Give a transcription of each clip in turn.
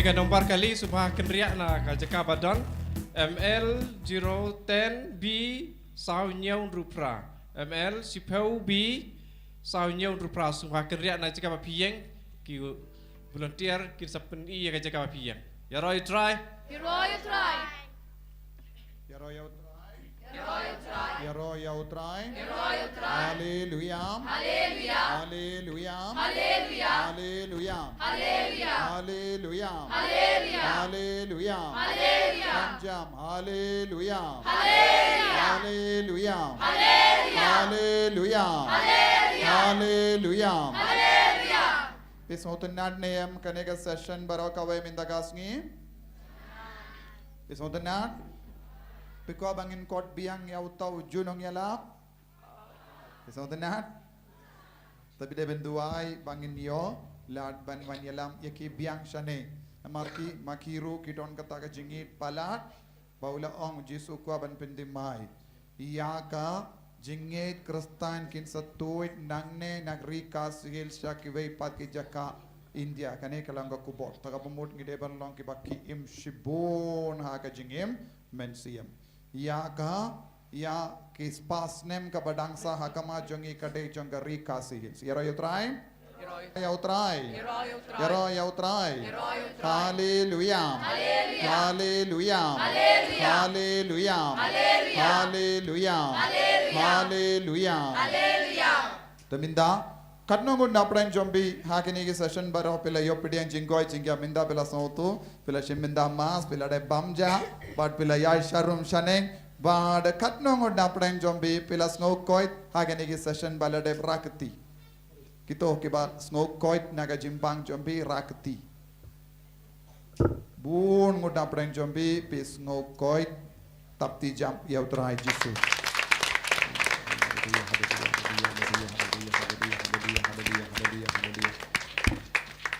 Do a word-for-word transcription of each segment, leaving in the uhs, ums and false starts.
Ka nombar kali sngewbha kynriah na ka jaka ba don, M L zero ten B saw hynñiew hynriew phra, M L shiphew B saw hynñiew hynriew phra, sngewbha kynriah na jaka ba phi ïeng, ki volunteer kin sa pyni ïa ka jaka ba phi ïeng. Ïaroh ïa U Trai. Ïaroh ïa U Trai. Ïaroh ïa U Trai. Ïaroh ïa U Trai. Haleluya. Haleluya. Haleluya. Panjam. Haleluya. Haleluya. Haleluya. Haleluya. Phi sngewtynnad ne em kane ka session baroh kawei mynta ka sngi? Phi sngewtynnad? Phi kwah ba ngin kot biang ïa uta u junom ïalap? Phi sngewtynnad? Te phi dei ban duwai ba ngin ïoh lad ban wan ïalam ïa ki biang shane. Namar ki ma ki ruh ki don kata ka jingïeit palat ba u la ong, Jisu kwah ban pynthymmai ïa ka jingngeit Khristan kin sa tuid nangne na ri Khasi Hills sha kiwei pat ki jaka India. Kane ka long ka khubor. Te kaba mut ngi dei ban long kiba ki im shibun ha ka jingim mynsiem. Ïa ka, ïa ki spah snem kaba dang sah ha khmat jong ngi ka dei jong ka ri Khasi Hills. Ïaroh ïa U Trai. Ïaroh ïa U Trai. Ïaroh ïa U Trai. Haleluya. Haleluya. Haleluya. Haleluya. Te mynta katno ngut na pdeng jong phi ha kine ki session baroh phi la ïoh pdiang jingkoit jingkhiah? Mynta phi la sngewthuh, phi la shim mynta mass, phi la dep bam ja, bad phi la ïai sharum shaneng, bad katno ngut na pdeng jong phi phi la sngew koit ha kine ki session ba la dep? Rah kti. Kito kiba sngew koit na ka jingbang jong phi, rah kti. Bun ngut na pdeng jong phi phi sngew koit. Tap kti jam ïa U Trai Jisu.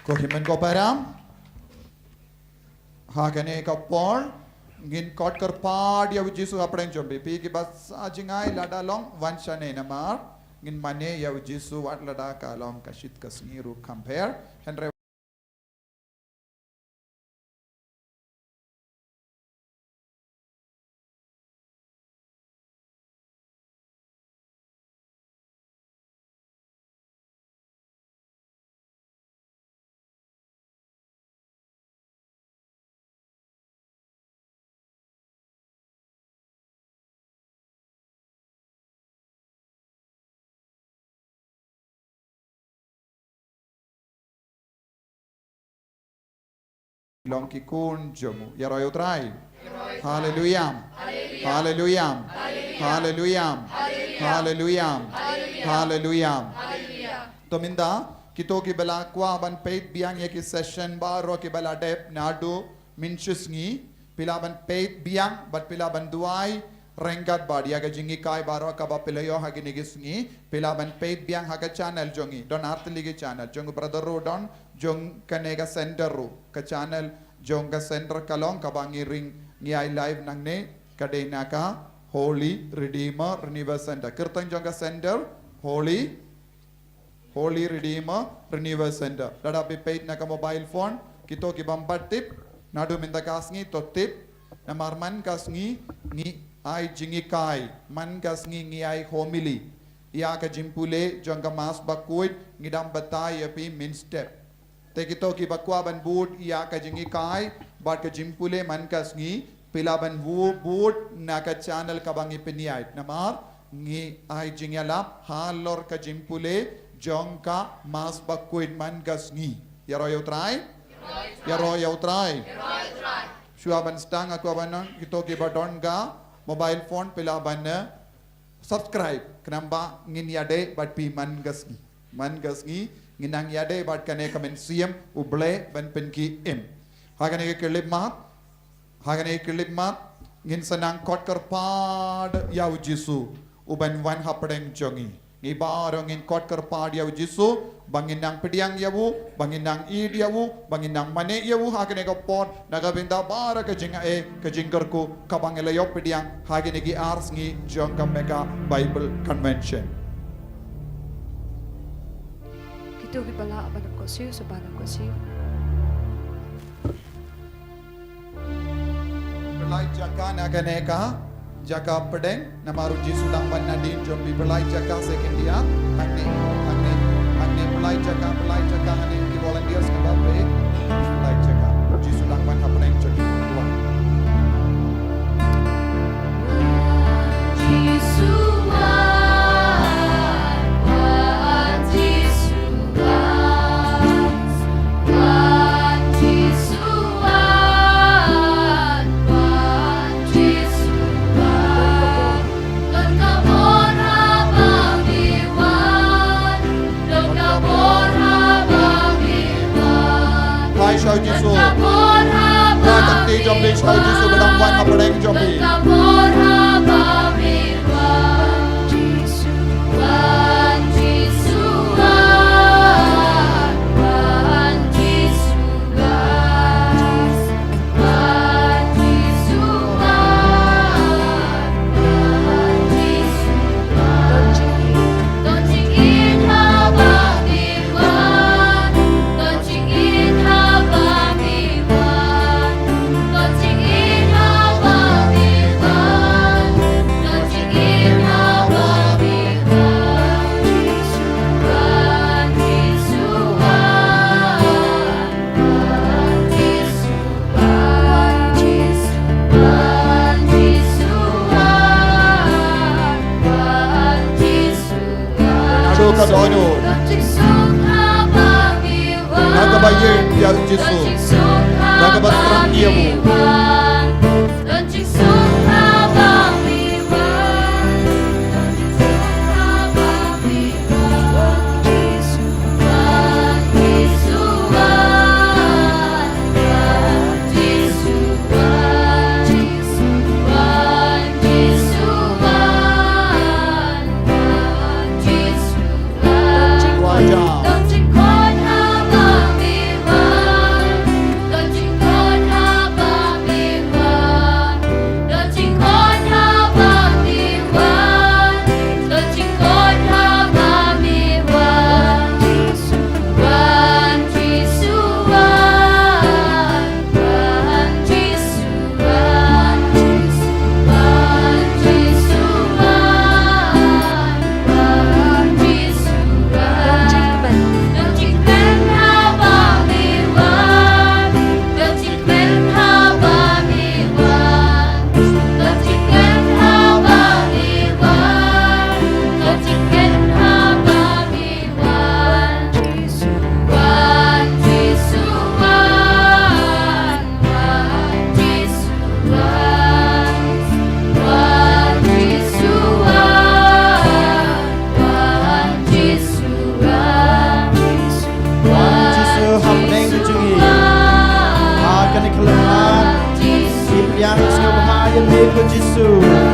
Ko hynmen ko para, ha kane ka por ngin kot kyrpad ïa U Jisu ha pdeng jong phi. Phi kiba sah jngai, lada long wan shane namar ngin mane ïa U Jisu wat lada ka long ka shit ka sngi ruh kham pher. Hynrei Long ki khun jong u. Ïaroh ïa U Trai. Haleluya. Haleluya. Haleluya. Haleluya. To mynta kito kiba la kwah ban peit biang ïa ki session baroh kiba la dep naduh mynshisngi, phi lah ban peit biang bad phi lah ban duwai ryngkat bad ïa ka jinghikai baroh kaba phi la ïoh ha kine ki sngi. Phi lah ban peit biang ha ka channel jong ngi. Don artylli ki channel, jong u brother ruh don, jong kane ka center ruh. Ka channel jong ka center ka long kaba ngi ring, ngi ai live nangne, ka dei na ka Holy Redeemer Renewal Center. Kyrteng jong ka center, Holy Holy Redeemer Renewal Center. Lada phi peit na ka mobile phone, kito ki bym pat tip, naduh mynta ka sngi to tip. Namar man ka sngi ngi ai jinghikai, man ka sngi ngi ai homily. Ïa ka jingpule jong ka Mass bakhuid ngi dang batai ïa phi mynstep. Te kito kiba kwah ban bud ïa ka jinghikai bad ka jingpule man ka sngi, phi lah ban bud na ka channel kaba ngi pynïaid. Namar ngi ai jingïalap halor ka jingpule jong ka Mass bakhuid man ka sngi. Ïaroh ïa U Trai. Ïaroh ïa U Trai. Shuwa ban sdang, nga kwah ban ong kito kiba don ka mobile phone, phi lah ban, eh, subscribe, khnang ba ngin ïadei bad phi man ka sngi. Man ka sngi ngin nang ïadei bad kane ka mynsiem U Blei ban pynkhie im. Ha kane ka khyllipmat, ha kane ka khyllipmat ngin sa nang kot kyrpad ïa U Jisu uban wan hapdeng jong ngi. Ngi baroh ngin kot kyrpad ïa U Jisu ba ngin nang pdiang ïa u, ba ngin nang ïeit ïa u, ba ngin nang mane ïa u ha kane ka por, na ka bynta baroh ka jingai, ka jingkyrkhu kaba ngi la ïoh pdiang ha kine ki ar sngi jong ka Mega Bible Convention. Kito kiba lah ban ym kut siew, sa ban ym kut siew. Pynlait jaka na kane ka jaka pdeng, namar u Jisu dang wan nadien jong phi. Pynlait jaka second dia. Hangne, hangne, hangne, pynlait jaka, pynlait jaka hangne ki volunteers kiba phi. Pynlait jaka. U Jisu dang wan hapdeng jong phi. Wan. Hai, shau Jisu. Ba tang ti jong phi, shau Jisu ba dang wan hapdeng jong phi. Shu ka dohnud. Na kaba ïeit ïa u Jisu. Na kaba thrang ïa u. Jisu hapdeng jong ngi. Ha kane ka lyngngai. Ngi pdiang sngewbha ïa me ko Jisu.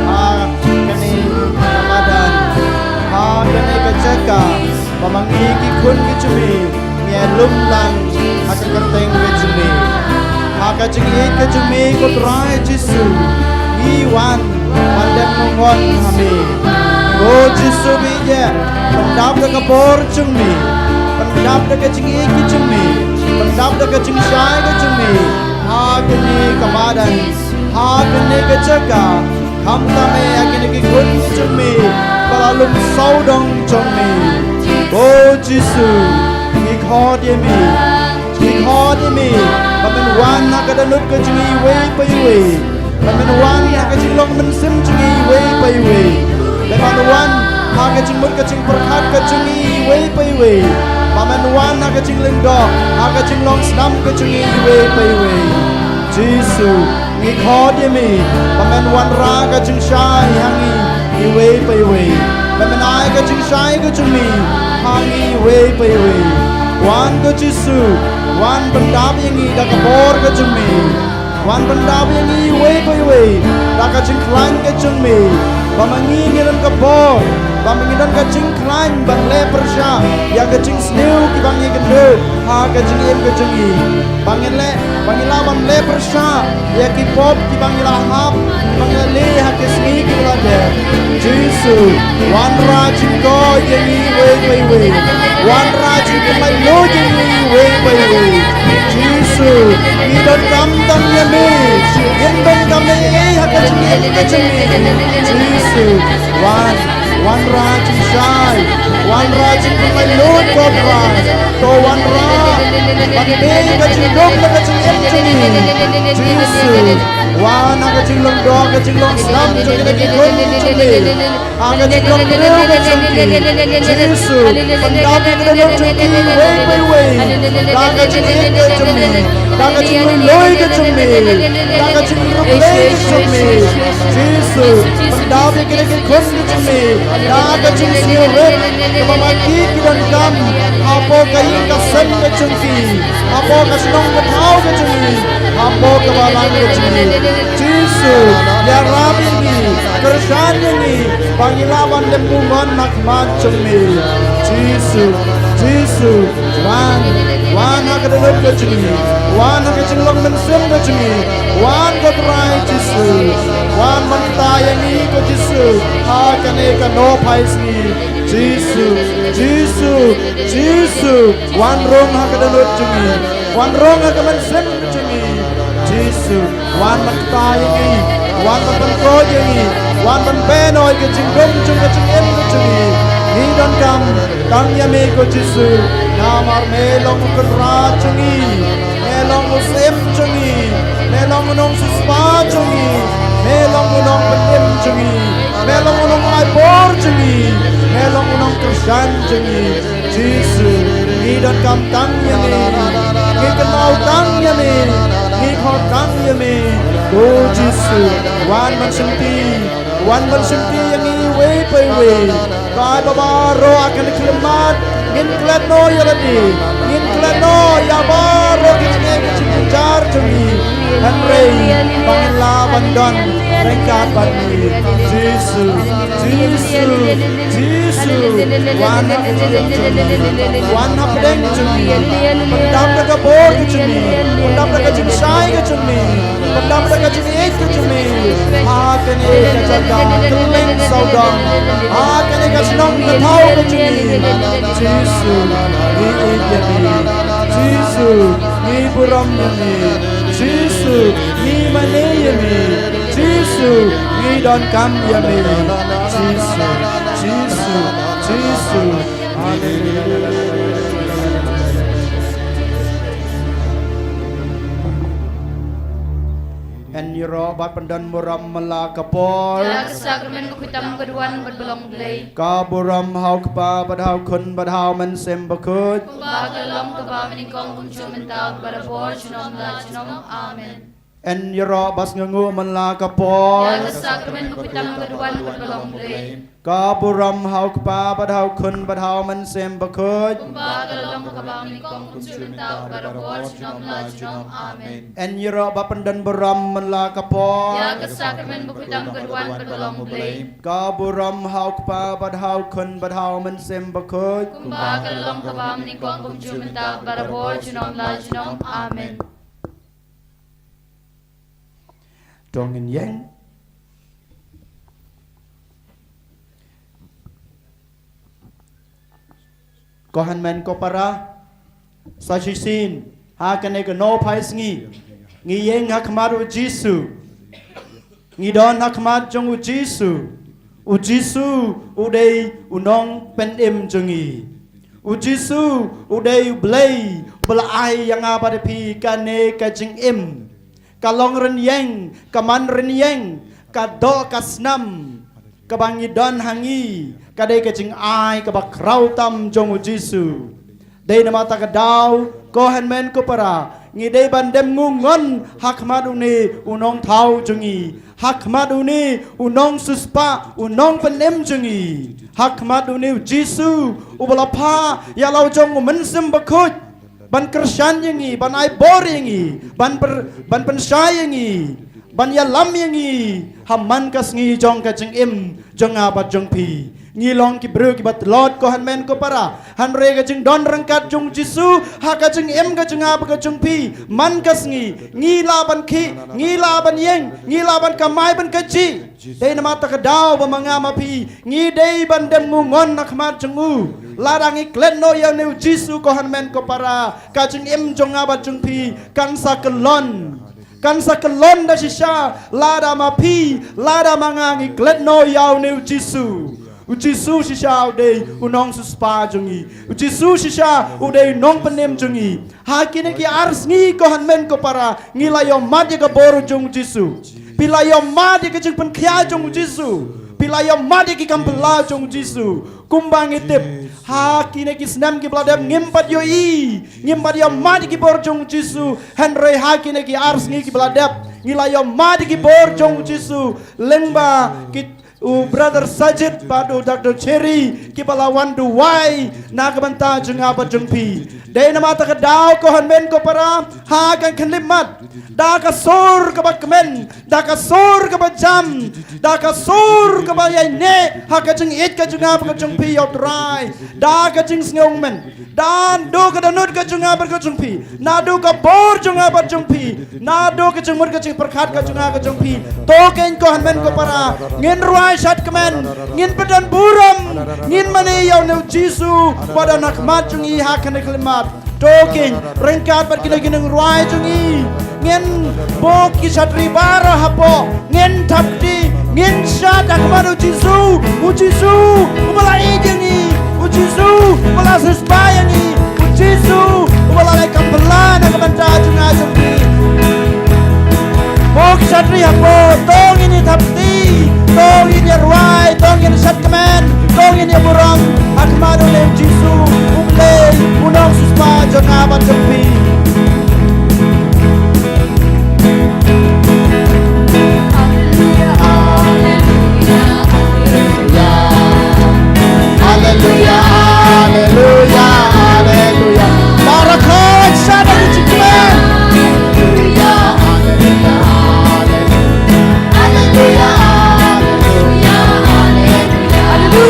Ha kane ka madan. Ha kane ka jaka. Ba ma ngi ki khun ki jong me. Ngi ïalum lang ha ka kyrteng ka jong me. Ha ka jingïeit ka jong me ko Trai Jisu. Ngi wan ban dep ngon ha me. Ko Jisu ba ïeit, pyndap da ka bor jong me. Pyndap da ka jingïeit ka jong me. Pyndap da ka jingshai ka jong me. Ha kane ka madan. Ha kane ka jaka. Khamtam eh ha kine ki khun ki jong me ba la lum sawdong jong me. Ko Jisu, ngi khot ïa me. Ngi khot ïa me ba men wan ha ka dohnud ka jong ngi iwei pa iwei. Ba men wan ha ka jinglong mynsiem jong ngi iwei pa iwei. Ba men wan ha ka jingmut ka jingpyrkhat ka jong ngi iwei pa iwei. Ba men wan ha ka jinglyndoh ha ka jinglong snam ka jong ngi iwei pa iwei. Jisu, ngi khot ïa me ba men wanrah ka jingshai ha ngi iwei pa iwei. Ba men ai ka jingshai ka jong me ha ngi iwei pa iwei. Wan ko Jisu, wan pyndap ïa ngi da ka bor ka jong me. Wan pyndap ïa ngi iwei pa iwei da ka jingkhlaiñ ka jong me. Ba ma ngi ngi don ka bor, ba ma ngi don ka jingkhlaiñ ban leh pyrshah ïa ka jingsniew kiba ngi kynduh ha ka jingim ka jong ngi. Ba ngin leh, ba ngi lah ban leh pyrshah ïa ki pop kiba ngi la hap, kiba ngi la leh ha ki sngi kiba la dep. Jisu, wanrah jingkoit ïa ngi iwei pa iwei. Wanrah jingkynmaw ïa ngi uwei pa uwei. Jisu, ngi donkam tang ïa me. Ngim donkam ei ei ha ka jingim ka jong ngi. Jisu, wan, wanrah jingshai, wanrah jingkynmaw lut ko Trai. To wanrah ban plie ka jingdum bad ka jingim jong ngi. Jisu, wan ha ka jinglong doh ka jinglong snam jong kine ki khun jong me. Ha ka jinglong briew ka jong ki. Jisu, pyndap ïa ka dohnud jong ki uwei pa uwei. Da ka jingïeit ka jong me. Da ka jingluilui ka jong me. Da ka jingrup lei ka jong me. Jisu, pyndap ïa kine ki khun ka jong me da ka jingsngewrit kaba ma ki ki donkam hapoh ka ïing ka sem ka jong ki, hapoh ka shnong ka thaw ka jong ngi, hapoh ka balang ka jong ngi. Jisu, ïarap ïa ngi, kyrshan ïa ngi ba ngi lah ban leh mynta ha khmat jong me. Jisu, Jisu, wan, wan ha ka dohnud ka jong ngi, wan ha ka jinglong mynsiem ka jong ngi, wan ko Trai Jisu, wan ban ktah ïa ngi ko Jisu, ha kane ka nohphai sngi. Jisu, Jisu, Jisu, wan rung ha ka dohnud jong ngi, wan rung ha ka mynsiem ka jong ngi. Jisu, wan ban ktah ïa ngi, wan ban pynkoit ïa ngi, wan ban pynbeit ïa ka jingdum jong ka jingim ka jong ngi. Ngi donkam tang ïa me ko Jisu, namar me long u Kynrad jong ngi. Me long u Syiem jong ngi. Me long u Nongsiewspah jong ngi. Me long u Nongpynim jong ngi. Me long u Nongaibor jong ngi. Me long u Nongkyrshan jong ngi. Jisu, ngi donkam tang ïa me. Ngi kynmaw tang ïa me. Ngi khot tang ïa me. O Jisu, wan ban shimti. Wan ban shimti ïa ngi uwei pa uwei. Ka ai ba baroh ha kane ka khyllipmat ngin klet noh ïa lade, ngin klet noh ïa baroh ki jingeh ki jingjynjar jong ngi. Hynrei ba ngin lah ban don ryngkat bad me. Jisu, Jisu, Jisu, wan ha ka jingim jong ngi, wan hapdeng jong ngi. Pyndap da ka bor ka jong ngi, pyndap da ka jingshai ka jong ngi. Pyndap da ka jingïeit ka jong me. Ha kane ka jaka kylleng sawdong, ha kane ka shnong ka thaw ka jong me. Jisu, ngi ïeit ïa me. Jisu, ngi burom ïa me. Jisu, ngi mane ïa me. Jisu, ngi donkam ïa me. Jisu, Jisu, Jisu. Haleluya. Yn ïaroh bad pyndon burom man la ka por. Ïa ka sakramen ka khuid tam ka duwan bad ba long Blei. Ka burom ha u Kpa bad ha u Khun bad ha u Mynsiem Bakhuid. Kumba ka la long kaba mynnyngkong kumjuh mynta barabor junom la junom. Amen. Yn ïaroh bad sngewnguh man la ka por. Ïa ka sakramen ka khuid tam ka duwan bad ba long Blei. Ka burom ha u Kpa bad ha u Khun bad ha u Mynsiem Bakhuid. Kumba ka la long kaba mynnyngkong kumjuh mynta barabor junom la junom. Amen. Yn ïaroh bad pyndon burom man la ka por. Ïa ka sakramen ka khuid tam ka duwan bad ba long Blei. Ka burom ha u Kpa bad ha u Khun bad ha u Mynsiem Bakhuid. Kumba ka la long kaba mynnyngkong kumjuh mynta barabor junom la junom. Amen. To ngin ïeng. Ko hynmen ko para, sa shisien ha kane ka nohphai sngi ngi ïeng ha khmat u Jisu. Ngi don ha khmat jong u Jisu. U Jisu u dei u Nongpynim jong ngi. U Jisu u dei u Blei ba la ai ïa nga bad phi kane ka jingim. Ka long rynïeng, ka man rynïeng, ka doh ka snam kaba ngi don ha ngi ka dei ka jingai kaba khraw tam jong u Jisu. Dei namar kata ka daw, ko hynmen ko para, ngi dei ban dem ngungnon ha khmat une u Nongthaw jong ngi, ha khmat une u Nongsiewspah, u Nongpynim jong ngi, ha khmat une u Jisu uba la phah ïa la u jong u Mynsiem Bakhuid ban kyrshan ïa ngi, ban ai bor ïa ngi, ban pyr-, ban pynshai ïa ngi, ban ïalam ïa ngi ha man ka sngi jong ka jingim jong nga bad jong phi. Ngi long ki briew kiba tlot ko hynmen ko para. Hynrei ka jingdon ryngkat jong u Jisu ha ka jingim ka jong nga bad ka jong phi, man ka sngi ngi lah ban khih, ngi lah ban ïeng, ngi lah ban kamai ban kajih. Dei namar kata ka daw ba ma nga ma phi ngi dei ban dem ngungong ha khmat jong u. Lada ngi klet noh ïa une u Jisu ko hynmen ko para, ka jingim jong nga bad jong phi kan sa kyllon. Kan sa kyllon da shisha lada ma phi, lada ma nga ngi klet noh ïa une u Jisu. U Jisu shisha u dei u nongsiewspah jong ngi. U Jisu shisha u dei u nongpynim jong ngi. Ha kine ki ar sngi ko hynmen ko para, ngi la ïohmad ïa ka bor jong u Jisu. Phi la ïohmad ïa ka jingpynkhiah jong u Jisu. Phi la ïohmad ïa ki kam phylla jong u Jisu. Kumba ngi tip, ha kine ki snem kiba la dep ngim pat ïohi, ngim pat ïohmad ïa ki bor jong u Jisu. Hynrei ha kine ki ar sngi kiba la dep ngi la ïohmad ïa ki bor jong u Jisu. Lyngba ki, u brother Sajid bad u Doctor Cherry kiba la wan duwai na ka bynta jong nga bad jong phi. Dei namar kata ka daw ko hynmen ko para, ha ka khyllipmat, da ka sur kaba kmen, da ka sur kaba jam, da ka sur kaba ïaineh ha ka jingïeit ka jong nga bad ka jong phi ïa u Trai. Da ka jingsngewkmen, naduh ka dohnud ka jong nga bad ka jong phi, naduh ka bor jong nga bad jong phi, naduh ka jingmut ka jingpyrkhat ka jong nga ka jong phi. To keiñ ko hynmen ko para, ngin rwai shadkmen, ngin pynbeit burom, ngin mane ïa une u Jisu ba don ha khmat jong ngi ha kane ka khyllipmat. To keiñ, ryngkat bad kine ki nongrwai jong ngi, ngin buh ki shadri baroh hapoh, ngin thap kti, ngin shad ha khmat u Jisu, u Jisu uba la ïeit ïa ngi, u Jisu uba la siewspah ïa ngi, u Jisu uba la leh kam phylla na ka bynta jong nga jong phi. Buh ki shadri hapoh, to ngin ïa thap kti, to ngin ïa rwai, to ngin ïa shadkmen, to ngin ïa burom ha khmat une u Jisu, U Blei u nongsiewspah jong nga bad jong phi. Haleluya, haleluya, haleluya, haleluya. Barakah shada di cikmen. Haleluya, haleluya, haleluya. Haleluya, haleluya, haleluya.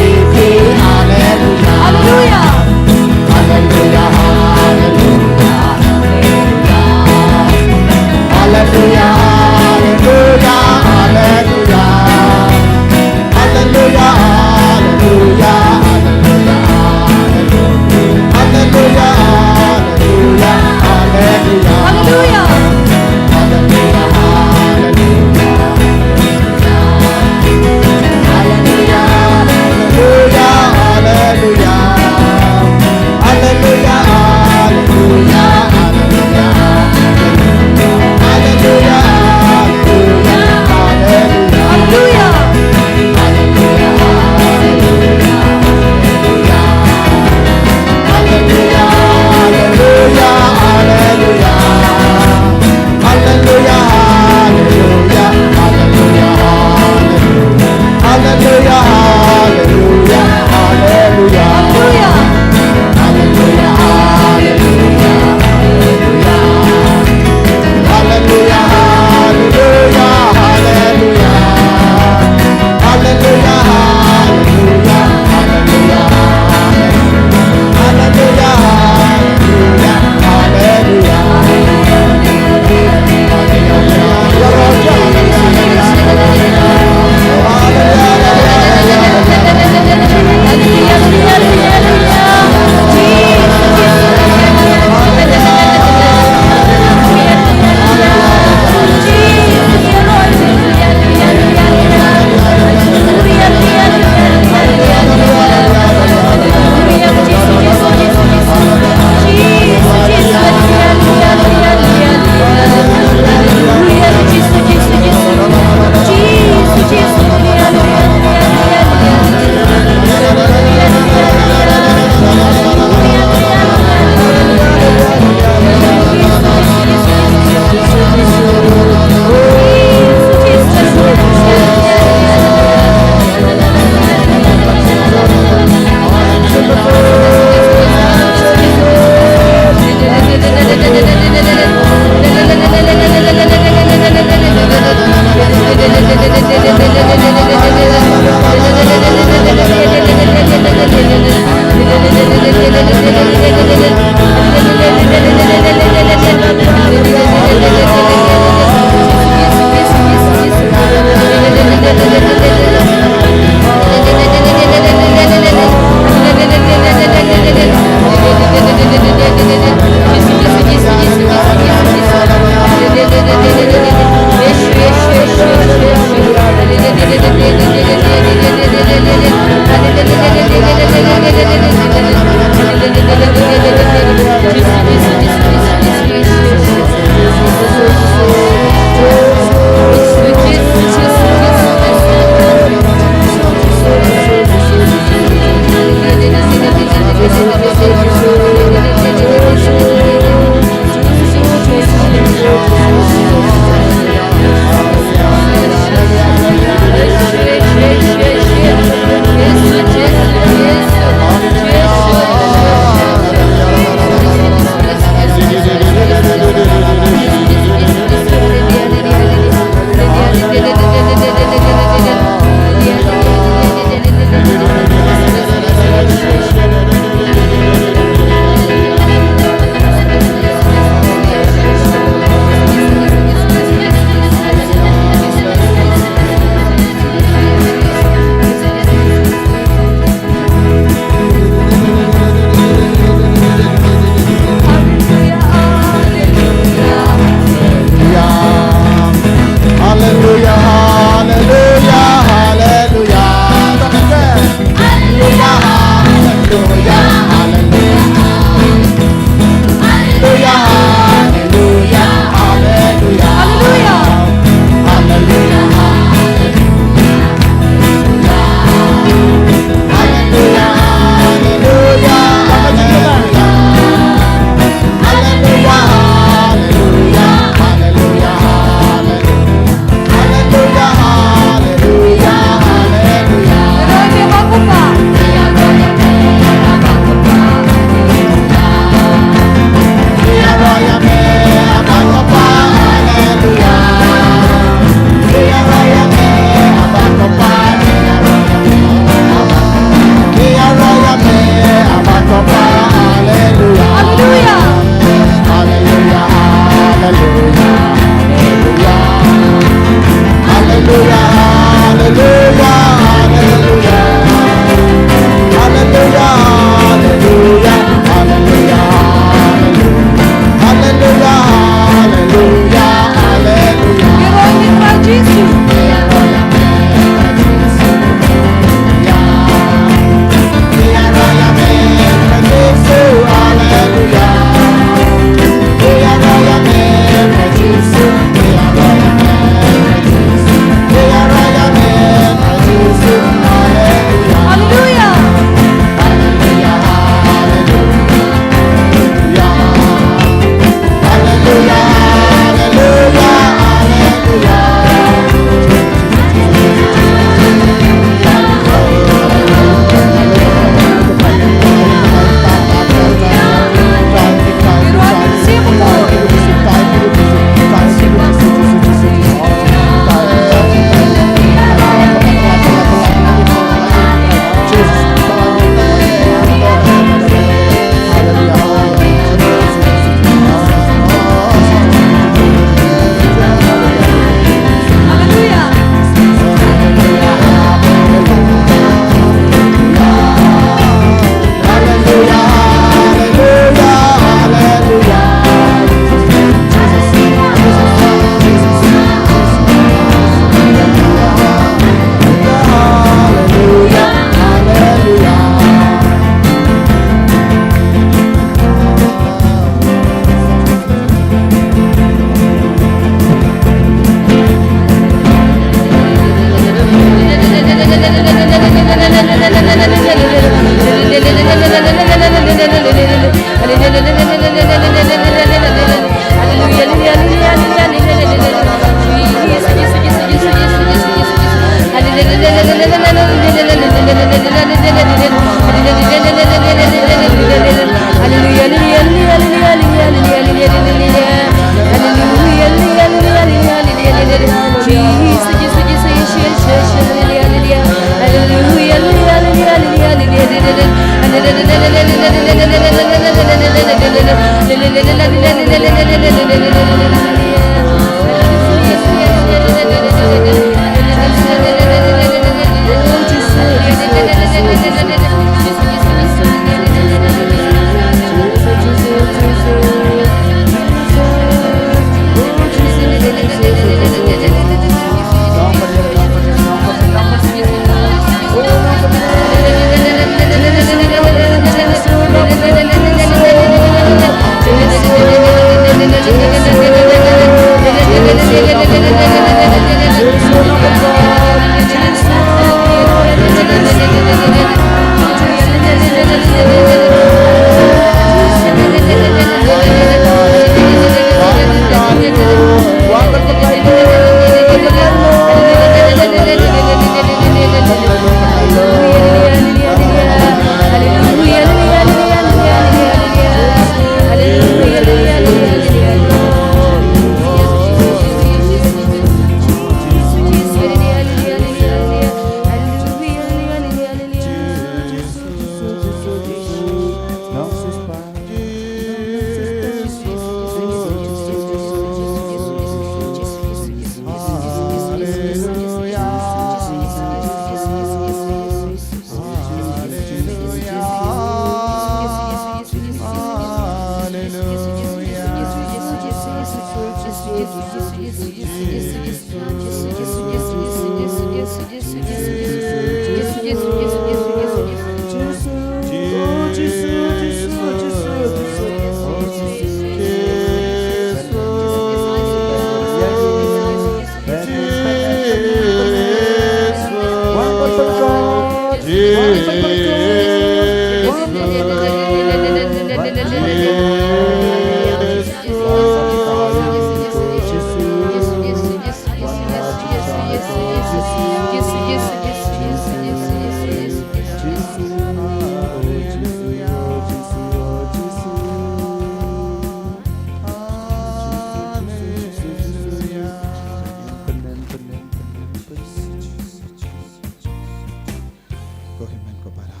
Ko hynmen ko para,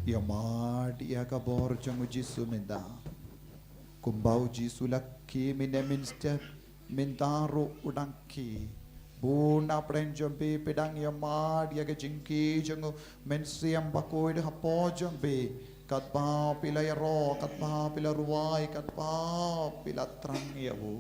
ïa mad ïa ka bor jong u Jisu mynta. Kumba u Jisu la khie mynne mynstep, mynta ruh u dang khie. Bun na pdeng jong phi, phi dang ïa mad ïa ka jingkhie jong u Mynsiem Bakhuid hapoh jong phi. Katba phi la ïaroh, katba phi la rwai, katba phi la thrang ïa u.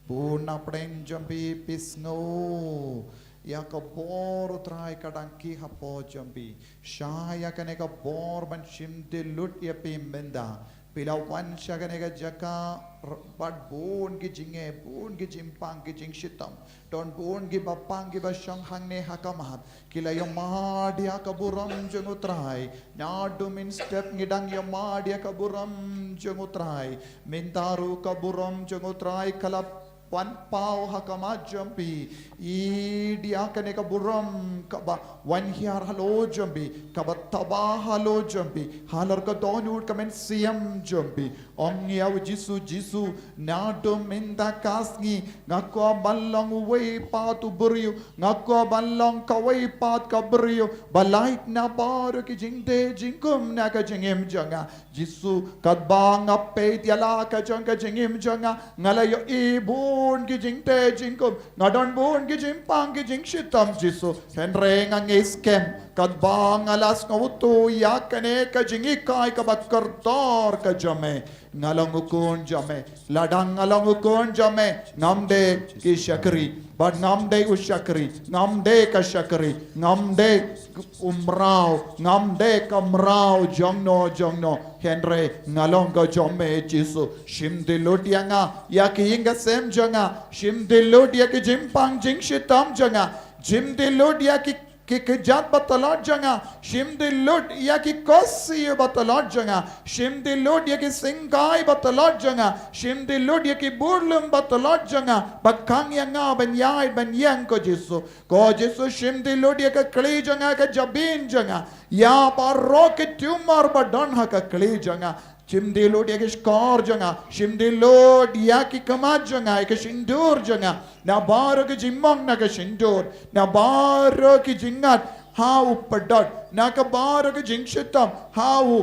Bun na pdeng jong phi, phi sngew ïa ka bor u Trai ka dang khie hapoh jong phi. Shah ïa kane ka bor ban shim die lut ïa phi mynta. Phi la wan sha kane ka jaka r-, bad bun ki jingeh, bun ki jingpang, ki jingshitom. Don bun kiba pang, kiba shong hangne ha khmat. Ki la ïa mad ïa ka burom jong u Trai. Naduh mynstep ngi dang ïa mad ïa ka burom jong u Trai. Mynta ruh ka burom jong u Trai ka la wan paw ha khmat jong phi. Ïa kane ka burom kaba wan hiar halor jong phi, kaba taba halor jong phi, halor ka dohnud ka mynsiem jong phi. Ong ïa u Jisu, Jisu, naduh mynta ka sngi nga kwah ban long uwei pat u briew, nga kwah ban long kawei pat ka briew ba lait na baroh ki jingtei jingkhum na ka jingim jong nga. Jisu, katba nga peit ïa la ka jong ka jingim jong nga, nga la ïohi bun ki jingtei jingkhum, nga don bun ki jingpang ki jingshitom, Jisu. Hynrei nga ngeit skhem, katba nga la sngewthuh ïa kane ka jinghikai kaba kordor ka jong me, nga long u khun jong me. Lada nga long u khun jong me, ngam dei ki shakri, bad ngam dei u shakri, ngam dei ka shakri, ngam dei u mraw, ngam dei ka mraw jongno jongno. Hynrei nga long ka jong me, Jisu. Shim die lut ïa nga, ïa ki ïing ki sem jong nga. Shim die lut ïa ki jingpang jingshitom jong nga. Shim die lut ïa ki, ki kjat ba tlot jong nga. Shim die lut ïa ki khohsiew ba tlot jong nga. Shim die lut ïa ki syngkai ba tlot jong nga. Shim die lut ïa ki burlum ba tlot jong nga, ba khang ïa nga ban ïaid ban ïeng, ko Jisu. Ko Jisu, shim die lut ïa ka khlieh jong nga, ka jabieng jong nga, ïa baroh ki tumor ba don ha ka khlieh jong nga. Shim die lut ïa ki shkor jong nga, shim die lut ïa ki khmat jong nga, ïa ka shyntur jong nga, na baroh ki jingmong na ka shyntur, na baroh ki jingngat ha u pdot, na ka baroh ki jingshitom ha u,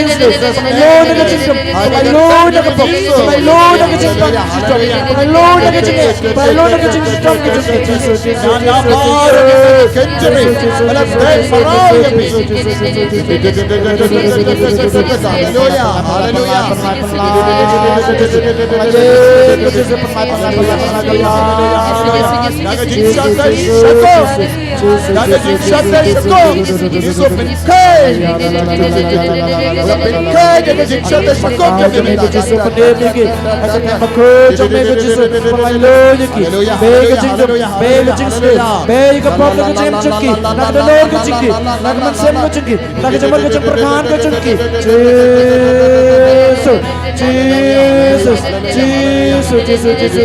jingsleh, pynlait lun na ka jingdom, pynlait lun na ka jingdom, pynlait lun na ka jingdom, pynlait lun na ka jingdom. Haleluya, haleluya. Haleluya, haleluya. Haleluya, haleluya. Naka jingshakri shakum. Naka jingshakri shakum. Jisu pynkheiñ. Pynkheiñ naka jingshakri shakum. Jisu pynkheiñ naka jingshakri shakum. Haleluya, haleluya, haleluya. Be ka jingshakri, be ka pop naka jingshakri, naka dalor ka jingshakri, naka mynsiem ka jingshakri. Naka jingmut ka jingpyrkhat ka jong ki. Jisu, Jisu, Jisu, Jisu.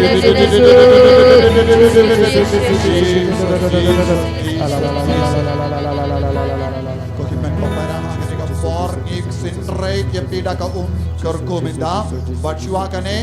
Ko hynmen ko para, ha kane ka por ngi kynrei ïa phi da ka um kyrkhu mynta. Bad shuwa kane,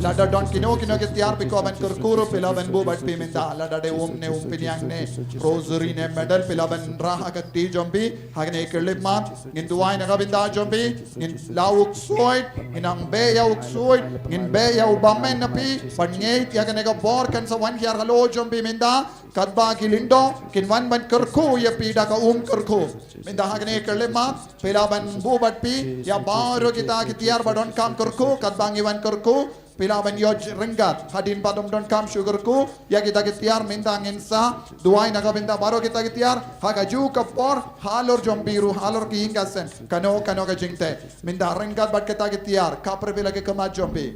lada don kino kino ki tiar phi kwah ban kyrkhu ruh phi lah ban buh bad phi mynta. Lada dei um ne um pynïaid ne rosary ne medal phi lah ban rah ha ka kti jong phi. Ha kane ka khyllipmat ngin duwai na ka bynta jong phi, ngin la u ksuid, ngin nang beh ïa u ksuid, ngin beh ïa u bymman na phi, ban ngeit ïa kane ka bor kan sa wan hiar halor jong phi mynta, katba ki lyngdoh kin wan ban kyrkhu ïa phi da ka um kyrkhu. Mynta ha kane ka khyllipmat phi lah ban buh bad phi ïa baroh kita ki tiar ba donkam kyrkhu, katba ngi wan kyrkhu. Phi lah ban ïoh ryngkat hadien ba dom donkam shuh kyrkhu ïa kita ki tiar, mynta ngin sa duwai na ka bynta baroh kita ki tiar ha kajuh ka por, halor jong phi ruh, halor ki ïing ka sem, kano kano ka jingteh. Mynta ryngkat bad kita ki tiar, khapkhreh phi la ki khmat jong phi.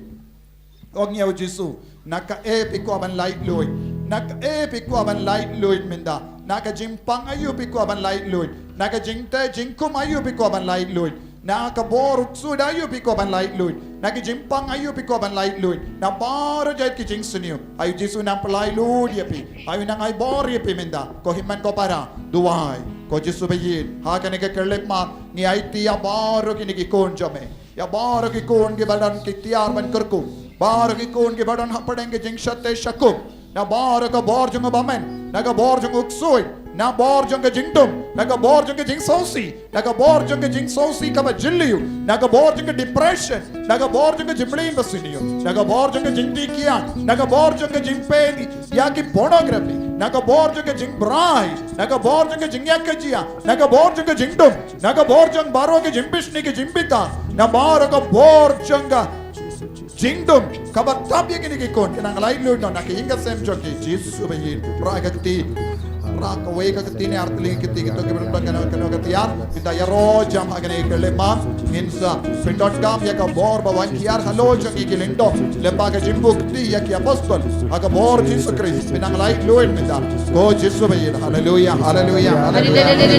Ong ïa u Jisu, na kaei phi kwah ban laitluid? Na kaei phi kwah ban laitluid mynta? Na ka jingpang aïu phi kwah ban laitluid? Na ka jingteh jingkhum aïu phi kwah ban laitluid? Na ka bor u ksuid aïu phi kwah ban laitluid? Na ka jingpang aïu phi kwah ban laitluid? Na baroh jait ki jingsniew, ai u Jisu nang pyllait luid ïa phi. Ai u nang ai bor ïa phi mynta. Ko hynmen ko para, duwai. Ko Jisu ba ïeit, ha kane ka khyllipmat ngi aiti ïa baroh kine ki khun jong me. Ïa baroh ki khun kiba don ki tiar ban kyrkhu, baroh ki khun kiba don hapdeng ki jingshate shakhum. Na baroh ka bor jong u bymman, na ka bor jong u ksuid, na bor jong ka jingdum, na ka bor jong ka jingsngewsih, na ka bor jong ka jingsngewsih kaba jylliew, na ka bor jong ka depression, na ka bor jong ka jingmlien basniew, na ka bor jong ka jingdih kiad, na ka bor jong ka jingpeit ïa ki pornography, na ka bor jong ka jingbrai, na ka bor jong ka jingïakajia, na ka bor jong ka jingdum, na ka bor jong baroh ka jingbishni ka jingbitar, na baroh ka bor jong ka jingdum kaba tap ïa kine ki khun, ki nang laitluid noh na ka ïing ka sem jong ki. Jisu ba ïeit, rah ka kti, rah kawei ka kti ne ar tylli ki kti, kito kiba don kano kano ka tiar. Kita ïaroh jam ha kane ka khyllipmat, ngin sa pyndonkam ïa ka bor ba wan hiar halor jong ngi ki lyngdoh lyngba ka jingbukti ïa ki apostol. Ha ka bor Jisu Khrist, pynang laitluid mynta. Ko Jisu ba ïeit. Haleluia, haleluia, haleluia.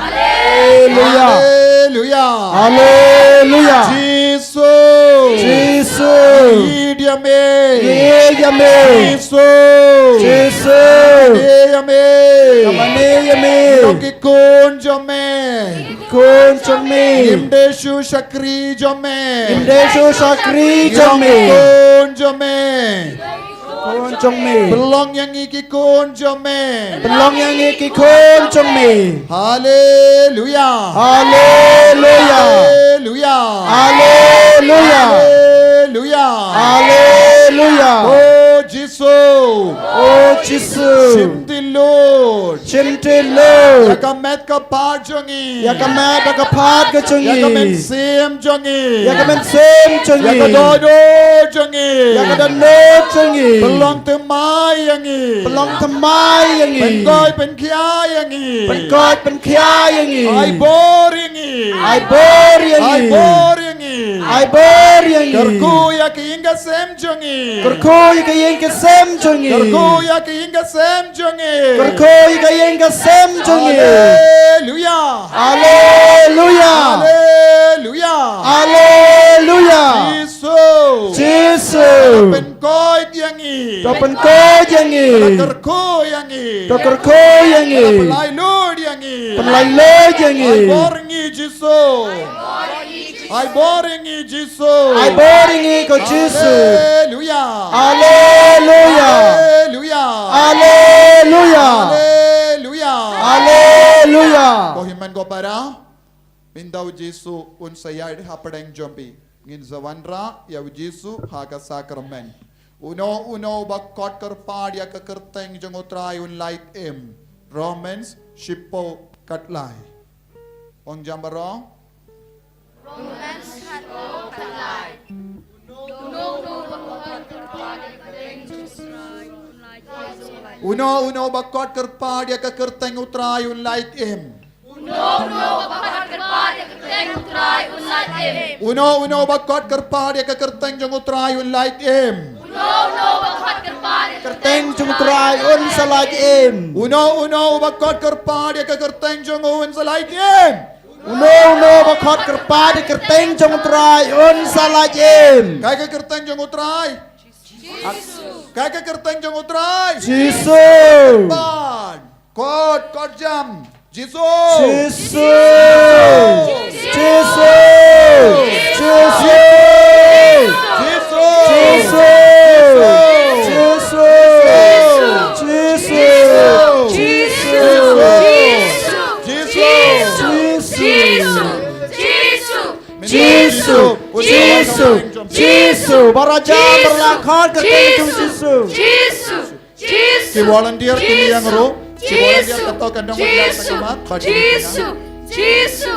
Haleluya. Haleluya. Haleluya. Jisu. Jisu. Ïeit ïa me. Ïeit ïa me. Jisu. Jisu. Ïeit ïa me. Ka mane ïa me. Ki khun jong me. Khun jong me. Ngim dei shu shakri jong me. Ngim dei shu shakri jong me. Khun jong me. Khun jong me. Pynlong ïa ngi ki khun jong me. Pynlong ïa ngi ki khun jong me. Haleluya. Haleluya. Haleluya. Haleluya. Haleluya. Haleluya. O Jisu. O Jisu. Shim ti lut. Shim ti lut. Ïa ka met ka phad jong ngi. Ïa ka met ka phad ka jong ngi. Ïa ka mynsiem jong ngi. Ïa ka mynsiem jong ngi. Ïa ka dohnud jong ngi. Ïa ka dohnud jong ngi. Pynlong thymmai ïa ngi. Pynlong thymmai ïa ngi. Pynkoit pynkhia ïa ngi. Pynkoit pynkhia ïa ngi. Ai bor ïa ngi. Ai bor ïa ngi. Ai bor ïa ngi. Ai bor ïa ngi. Kyrkhu ïa ka ïing ka sem jong ngi. Kyrkhu ïa ka ïing ka sem jong ngi. Kyrkhu ïa ka ïing ka sem jong ngi. Kyrkhu ïa ka ïing ka sem jong ngi. Haleluya. Haleluya. Haleluya. Haleluya. Jisu. Jisu. Pynkoit ïa ngi. To pynkoit ïa ngi. To kyrkhu ïa ngi. To kyrkhu ïa ngi. Pynlait lut ïa ngi. Pynlait lut ïa ngi. Ai bor ngi Jisu. Ai bor ngi Jisu. Ai bor ngi ko Jisu. Haleluya. Haleluya. Haleluya. Haleluya. Haleluya. Haleluya. Ko hynmen ko para. Mynta u Jisu un sa ïaid hapdeng jong phi. Ngin sa wanrah ïa u Jisu ha ka sakramen. Uno uno uba khot kyrpad ïa ka kyrteng jong u Trai un lait im. Romans shiphew khatlai. Ong jam baroh. Uno uno uba khot kyrpad ïa ka kyrteng u Trai un lait im. Uno uno uba khot kyrpad ïa ka kyrteng u Trai un lait im. Uno uno uba khot kyrpad ïa ka kyrteng jong u Trai un lait im. Uno uno uba khot kyrpad ïa ka kyrteng jong u Trai un sa lait im. Uno uno uba khot kyrpad ïa ka kyrteng jong u un sa lait im. Uno uno uba khot kyrpad ïa ka kyrteng jong u Trai un sa lait im. Kaei ka kyrteng jong u Trai? Kaei ka kyrteng jong u Trai? Jisu. Pan. Khot, khot jam. Jisu. Jisu. Jisu. Jisu. Jisu. Jisu. Jisu. Jisu. Jisu. Bara jam, bara la khot ka kyrteng jong Jisu. Jisu. Jisu. Ki volunteer kin ïeng ruh. Ki volunteer ka to ka nong ka ïa ka mat. Ba ki Jisu. Jisu.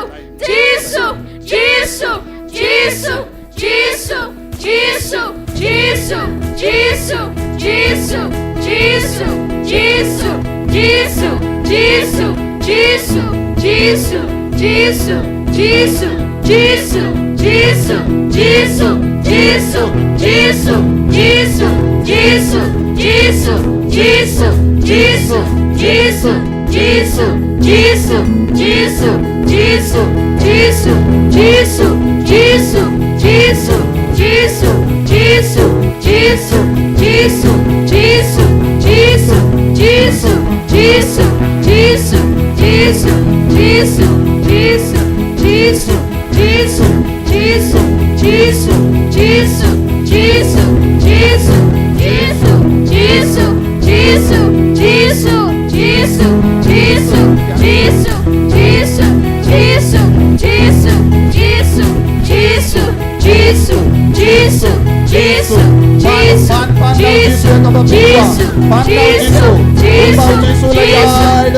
Jisu. Jisu. Pan, pan, pan da u Jisu ïa kaba pynban. Pan da u Jisu. Kumba u Jisu la ïaid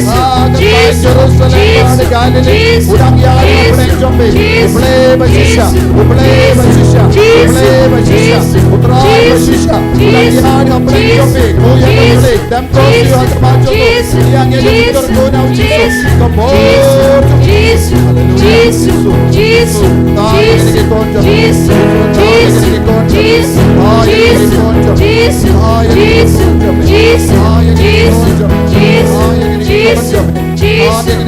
ha ka thain Jerusalem bad ha Galili. U dang ïaid hapdeng jong phi. U Blei ba shisha. U Blei ba shisha. U Blei ba shisha. U Trai ba shisha. U dang ïaid hapdeng jong phi. Ko ïa ka Blei. Dem kyrkhu ha khmat jong u. Ïa ngi ïa ka kyrkhu na u Jisu. Ka bor jong u. Haleluya. Jisu. Jisu. Jisu. Jisu. Jisu.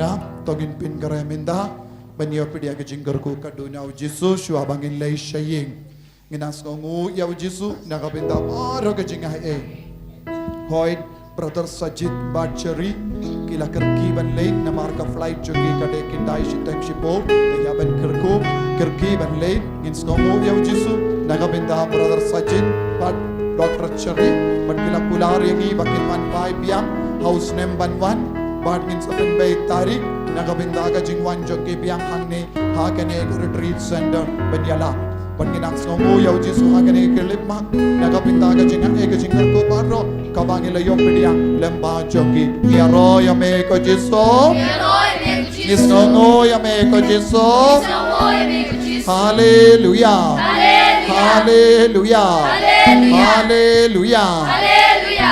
Ïa, to ngin pynkhreh mynta ban ïoh pdiang ka jingkyrkhu katto na u Jisu shuwa ba ngin leit sha ïing. Ngin nang sngewnguh ïa u Jisu na ka bynta baroh ka jingaiei. Hooid, Brother Sajid bad Cherry ki la kyrkieh ban leit namar ka flight jong ki ka dei khyndai shiteng shiphew. Te ïa ban kyrkhu, kyrkieh ban leit. Ngin sngewnguh ïa u Jisu na ka bynta Brother Sajid bad Doctor Cherry bad ki la kular ïa ngi ba kin wan phai biang ha u snem ban wan. Bad ngin sa pynbeit tarik na ka bynta ka jingwan jong ki biang hangne ha kane ka retreat center ban ïalap. Bad ngin nang sngewnguh ïa u Jisu ha kane ka khyllipmat na ka bynta ka jingaiei ka jingkyrkhu baroh kaba ngi la ïoh pdiang lem bad jong ki. Ngi ïaroh ïa me ko Jisu. Ngi sngewnguh ïa me ko Jisu. Haleluia. Haleluia. Haleluia.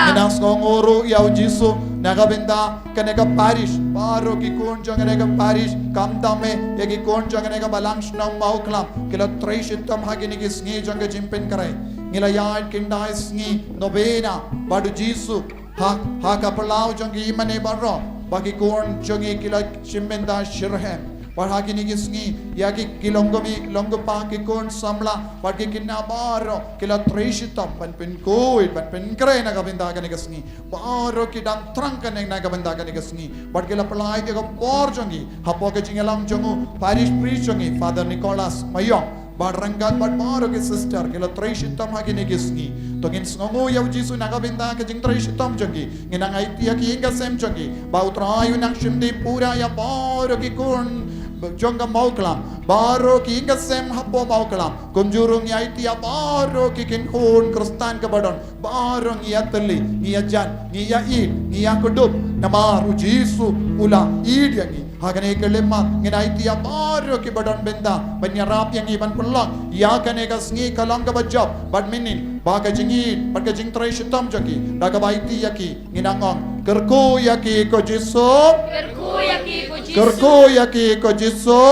Ngi nang sngewnguh ruh ïa u Jisu na ka bynta kane ka parish, baroh ki khun jong kane ka parish, khamtam eh ïa ki khun jong kane ka balang shnong Mawkhlam ki la trei shitom ha kine ki sngi jong ka jingpynkhreh. Ngi la ïaid khyndai sngi novena bad u Jisu ha, ha ka phyllaw jong ki hynmen baroh, ba ki khun jong ngi ki la shim bynta shitrhem. Bad ha kine ki sngi ïa ki, ki long kmie long kpa, ki khun samla bad ki khynnah baroh ki la trei shitom ban pynkhuid ban pynkhreh na ka bynta kane ka sngi. Baroh ki dang thrang kane na ka bynta kane ka sngi bad ki la pynlait ïa ka por jong ki hapoh ka jingïalang jong u parish priest jong ngi, Father Nicholas Mayong, bad ryngkat bad baroh ki sister ki la trei shitom ha kine ki sngi. To ngin sngewnguh ïa u Jisu na ka bynta ka jingtrei shitom jong ki. Ngin nang aiti ïa ki ïing ki sem jong ki ba u Trai un nang shim dih pura ïa baroh ki khun jong ka Mawkhlam, baroh ki ïing ki sem hapoh Mawkhlam. Kumjuh ruh ngi aiti ïa baroh ki khun Khristan kiba don, baroh ngi ïatylli, ngi ïajan, ngi ïaieit, ngi ïakdup namar u Jisu u la ïeit ïa ngi. Ha kane ka khyllipmat ngin aiti ïa baroh kiba don bynta ban ïarap ïa ngi ban pynlong ïa kane ka sngi ka long kaba jop bad mynnin ba ka jingïeit bad ka jingtrei shitom jong ki. Da kaba aiti ïa ki ngin nang ong, kyrkhu ïa ki ko Jisu. Kyrkhu ïa ki ko Jisu. Kyrkhu ïa ki ko Jisu.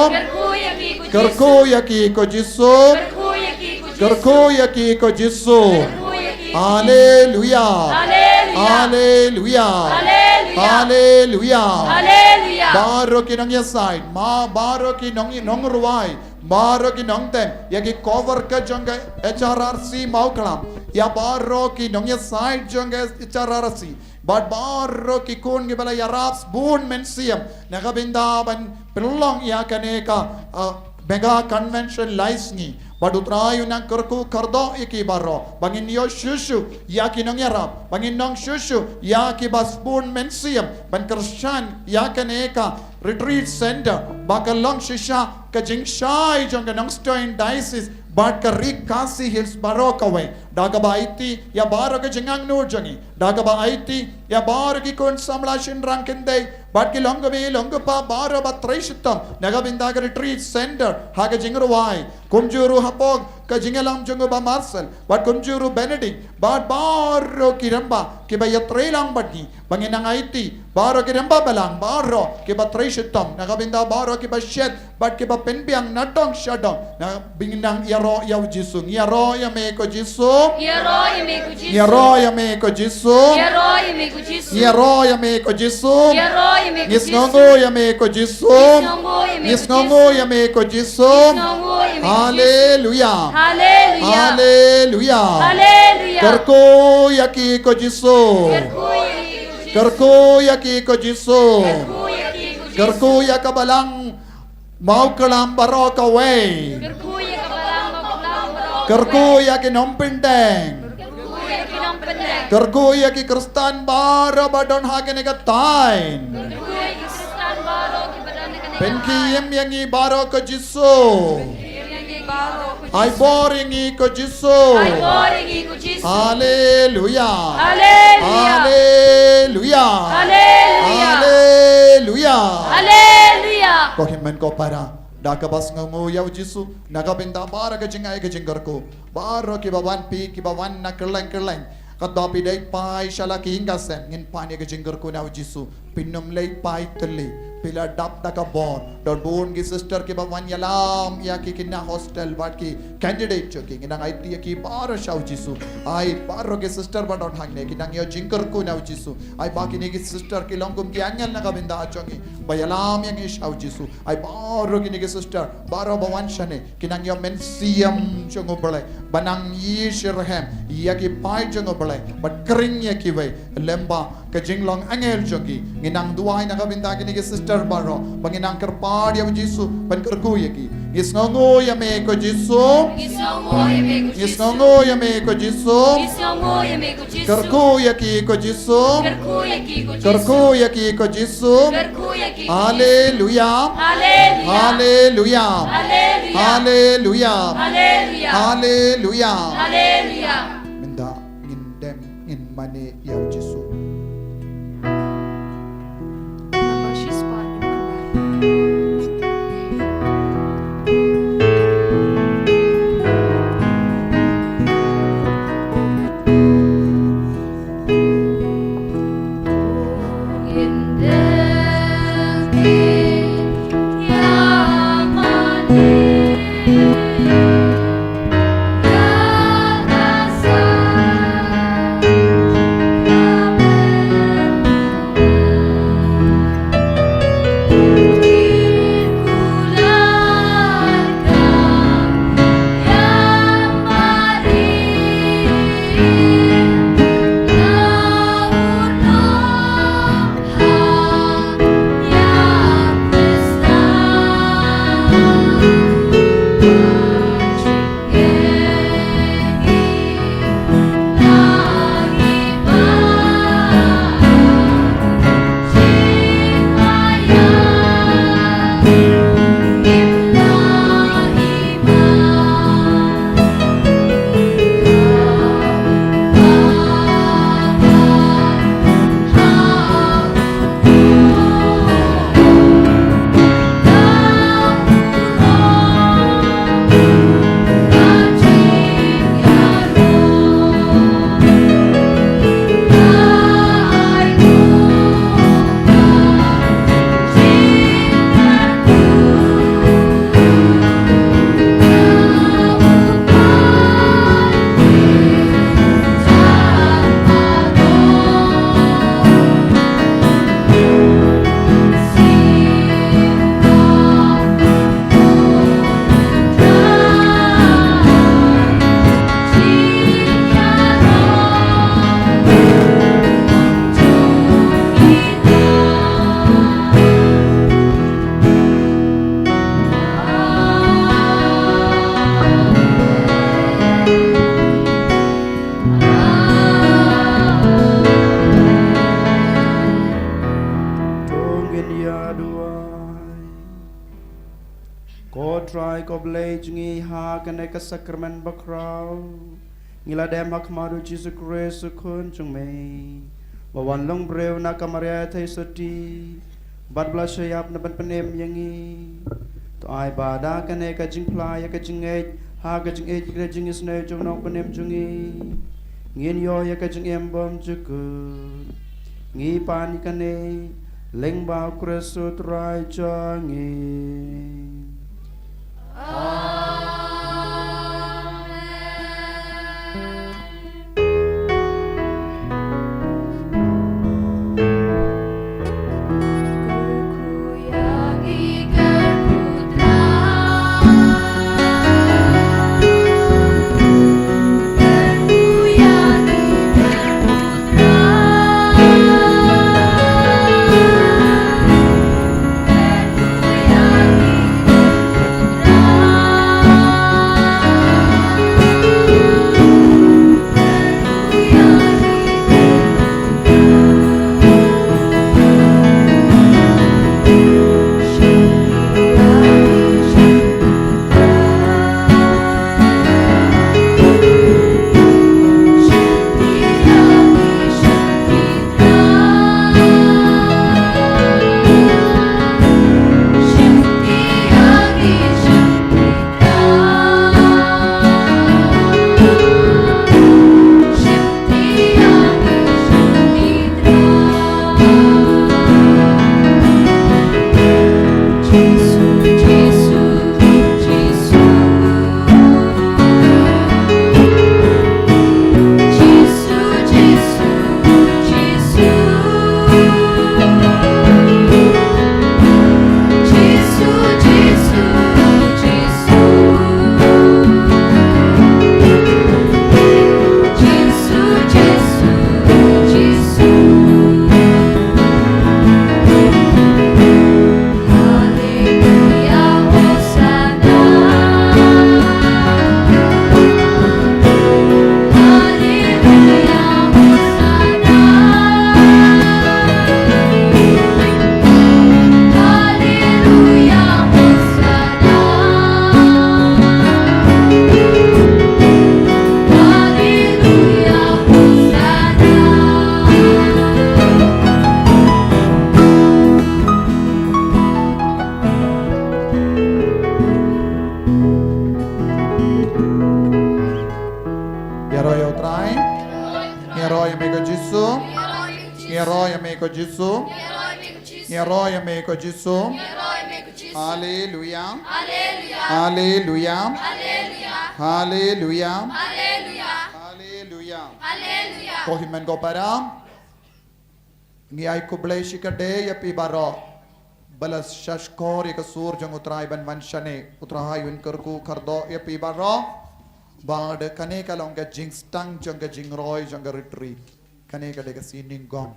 Kyrkhu ïa ki ko Jisu. Kyrkhu ïa ki ko Jisu. Kyrkhu ïa ki ko Jisu. Kyrkhu ïa ki ko Jisu. Haleluia. Haleluia. Haleluia. Haleluia. Haleluia. Haleluia. Baroh ki nongïasaid, ma baroh ki nong, nongrwai, baroh ki nongtem ïa ki co-worker jong ka H R R C Mawkhlam, ïa baroh ki nongïasaid jong ka H R R C bad baroh ki khun kiba la ïarap sbun mynsiem na ka bynta ban pynlong ïa kane ka, uh, mega convention lai sngi. Bad u Trai un nang kyrkhu kyrdoh ïa ki baroh ba ngin ïoh shuh shuh ïa ki nongïarap, ba ngin nang shuh shuh ïa kiba sbun mynsiem ban kyrshan ïa kane ka retreat center ba ka long shisha ka jingshai jong ka Nongstoiñ Diocese bad ka Ri Khasi Hills baroh kawei. Da kaba aiti ïa baroh ka jingangnud jong ngi, da kaba aiti ïa baroh ki khun samla shynrang kynthei bad ki long kmie long kpa baroh ba trei shitom na ka bynta ka retreat center ha ka jingrwai, kumjuh ruh hapoh ka jingïalam jong u Bah Marcel bad kumjuh ruh Benedict bad baroh ki rangbah kiba ïatrei lang bad ngi. Ba ngin nang aiti baroh ki rangbah balang baroh kiba trei shitom na ka bynta baroh kiba shet bad kiba pynbiang na dong sha dong. Na ba ngin nang ïaroh ïa u Jisu. Ngi ïaroh ïa me ko Jisu. Ngi ïaroh ïa me ko Jisu. Ngi ïaroh ïa me ko Jisu. Ngi ïaroh ïa me ko Jisu. Ngi ïaroh ïa me ko Jisu. Ngi ïaroh ïa me ko Jisu. Ngi sngewnguh ïa me ko Jisu. Ngi sngewnguh ïa me ko Jisu. Ngi sngewnguh ïa me ko Jisu. Haleluia. Haleluia. Haleluia. Haleluia. Kyrkhu ïa ki ko Jisu. Kyrkhu ïa ki ko Jisu. Kyrkhu ïa ki ko Jisu. Kyrkhu ïa ki ko Jisu. Kyrkhu ïa ka balang Mawkhlam baroh kawei. Kyrkhu ïa ka balang Mawkhlam baroh kawei. Kyrkhu ïa ki nongpynteng. Kyrkhu ïa ki nongpynteng. Kyrkhu ïa ki Khristan baroh ba don ha kane ka thaiñ. Kyrkhu ïa ki Khristan baroh kiba don ha kane ka thaiñ. Pynkhie im ïa ngi baroh ko Jisu. Pynkhie im ïa ngi baroh ko Jisu. Ai bor ïa ngi ko Jisu. Ai bor ïa ngi ko Jisu. Haleluia. Haleluia. Haleluia. Haleluia. Haleluia. Haleluia. Ko hynmen ko para, da kaba sngewnguh ïa u Jisu na ka bynta baroh ka jingai ka jingkyrkhu. Baroh kiba wan phi, kiba wan na kylleng kylleng, katba phi dei phai sha la ki ïing ki sem, ngin pan ïa ka jingkyrkhu na u Jisu. Phin ym leit phai tylli, phi la dap da ka bor. Don bun ki sister kiba wan ïalam ïa ki kine hostel bad ki candidate jong ki. Ngi nang aiti ïa ki baroh sha u Jisu. Ai baroh ki sister ba don hangne ki nang ïoh jingkyrkhu na u Jisu. Ai ba kine ki sister ki long kum ki angel na ka bynta jong ngi ba ïalam ïa ngi sha u Jisu. Ai baroh kine ki sister baroh ba wan shane ki nang ïoh mynsiem jong u Blei ba nang ïasyrhem ïa ki paid jong u Blei bad kring ïa kiwei lem bad ka jinglong angel jong ki. Ngi nang duwai na ka bynta kine ki sister baroh ba ngi nang kyrpad ïa u Jisu ban kyrkhu ïa ki. Ngi sngewnguh ïa me ko Jisu. Ngi sngewnguh ïa me ko Jisu. Ngi sngewnguh ïa me ko Jisu. Ngi sngewnguh ïa me ko Jisu. Kyrkhu ïa ki ko Jisu. Kyrkhu ïa ki ko Jisu. Kyrkhu ïa ki ko Jisu. Kyrkhu ïa ki ko Jisu. Haleluya. Haleluya. Haleluya. Haleluya. Haleluya. Haleluya. Haleluya. Mynta ngin dem ngin mane ïa u Jisu. To ngin ïa duwai. Ko Trai ko Blei jong ngi, ha kane ka sakramen bakhraw ngi la dem ha khmat u Jisu Khrist u Khun jong me, ba wan long briew na ka Maria Theisotti bad ba la shah ïap na ban pynim ïa ngi. To ai ba da kane ka jingphla ïa ka jingngeit ha ka jingïeit ka jingisynei jong u Nongpynim jong ngi, ngin ïoh ïa ka jingim bymjukut. Ngi pan ïa kane lyngba u Khrist u Trai jong ngi. Amen. Ngi ïaroh ïa me ko Jisu. Ngi ïaroh ïa me ko Jisu. Haleluya. Haleluya. Haleluya. Haleluya. Ko hynmen ko para. Ngi ai khublei shikatdei ïa phi baroh. Ba la shahshkor ïa ka sur jong U Trai ban wan shane. U Trai un kyrkhu kyrdoh ïa phi baroh. Bad kane ka long ka jingstang jong ka jingroi jong ka retreat. Kane ka dei ka sngi nyngkong.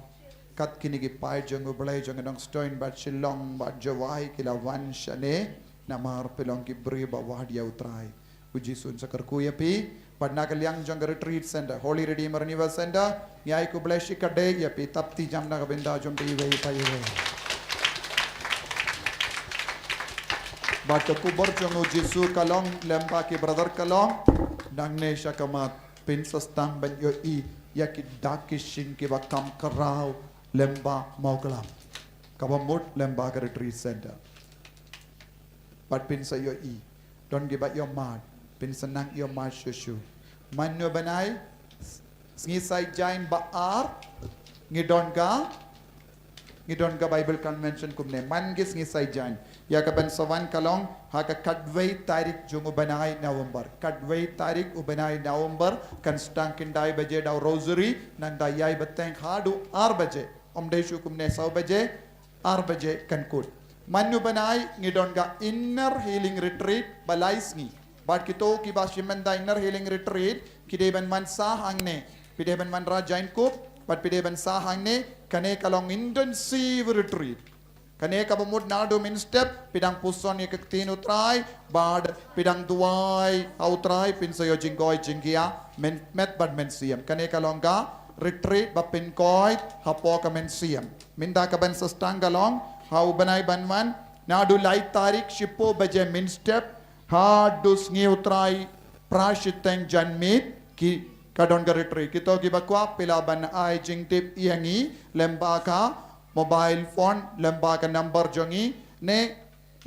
Kat kine ki paid jong U Blei jong ka Nongstoiñ bad Shillong bad Jowai ki la wan shane. Namar phi long ki briew ba wad ïa U Trai. U Jisu un sa kyrkhu ïa phi. Bad na ka liang jong ka retreat center, Holy Redeemer Renewal Center, ngi ai khublei shikatdei ïa phi, tap kti jam na ka bynta jong phi iwei pa iwei. Bad ka khubor jong U Jisu ka long lem bad ki brother ka long, nangne sha khmat phin sa sdang ban ïohi ïa ki dak ki shin kiba kham khraw lem bad Mawklam. Kaba mut lem bad ka retreat center. Bad phin sa ïohi. Don kiba ïohmad. Phin sa nang ïohmad shuh shuh. Man u bnai, s-, sngi Saitjaiñ ba ar, ngi don ka, ngi don ka Bible convention kumne. Man ki sngi Saitjaiñ. Ïa kaban sa wan ka long, ha ka khatwei tarik jong u bnai November. Khatwei tarik u bnai November, kan sdang khyndai baje da u rosary, nangta ïai bteng haduh ar baje. Ym dei shuh kumne saw baje, ar baje kan kut. Man u bnai ngi don ka inner healing retreat ba lai sngi. Bad kito kiba shim bynta inner healing retreat, ki dei ban wan sah hangne. Phi dei ban wan Rajainkup, bad phi dei ban sah hangne, kane ka long intensive retreat. Kane kaba mut naduh mynstep, phi dang puson ïa ka ktien U Trai, bad phi dang duwai ha U Trai, phin sa ïoh jingkoit jingkhiah, myn-, met bad mynsiem. Kane ka long ka retreat ba pynkoit hapoh ka mynsiem. Mynta kaban sa sdang ka long, ha u bnai ban wan, naduh lai tarik shiphew baje mynstep, haduh sngi U Trai phra shiteng janmiet, ki ka don ka retreat. Kito kiba kwah phi lah ban ai jingtip ïa ngi, lem bad ka mobile phone, lem bad ka number jong ngi, ne